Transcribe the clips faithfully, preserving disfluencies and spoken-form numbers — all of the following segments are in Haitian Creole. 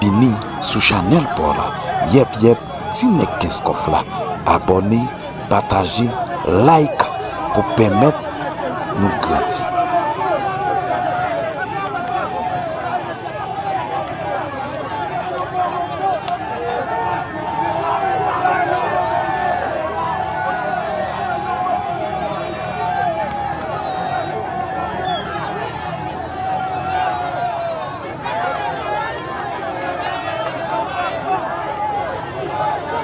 Byenvini sou chanèl pa w la. Yèp, yèp, ti nèg kenskòf la. Abòne, pataje, like pou pèmèt nou grandi.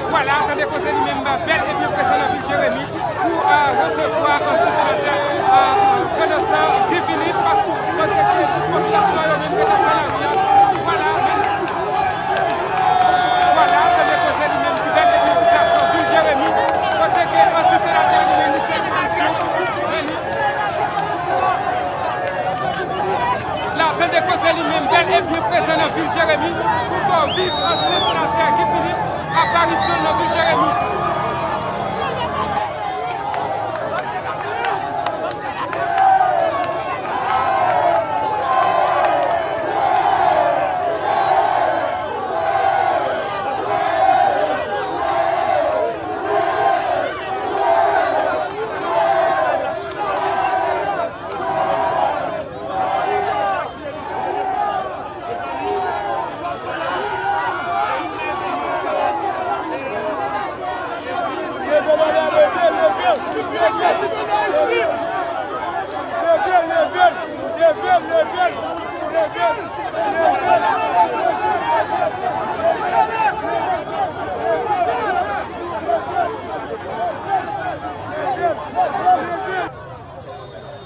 Vwala, Tande Koze li menm bèl e byen prezan nan vil Jeremi pou, euh, resevwa ansyen senatè, euh, Grandans lan, Guy Philippe, kote ke tout popilasyon yo menm ki t ap nan lari a. Vwala, men, vwala, Tande Koze li menm ki bèl e byen sou plas nan vil Jeremi, kote ke ansyen senatè li menm li fè aparition. Men li, la, Tande Koze li menm bèl e byen prezan nan vil Jeremi pou fè w viv ansyen senatè Guy Philippe, aparisyon l nan vil Jeremi.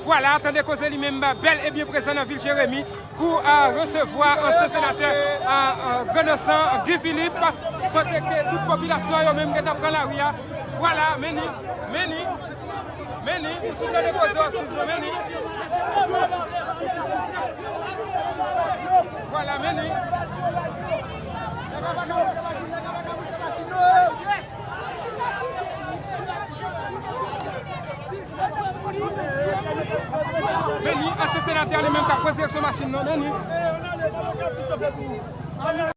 Vwala, Tande Koze li menm bèl e byen prezan nan vil Jeremi pou, euh, resevwa ansyen senatè, euh, euh, Grandans lan, Guy Philippe, kote ke tout popilasyon yo menm ki t ap pran lari a. Vwala, men li, men li, men li, ou sou Tande Koze w ap swiv nou, men li. Vwala, men li. Men li, ansyen senatè li menm k ap pran direksyon machin nan, men li.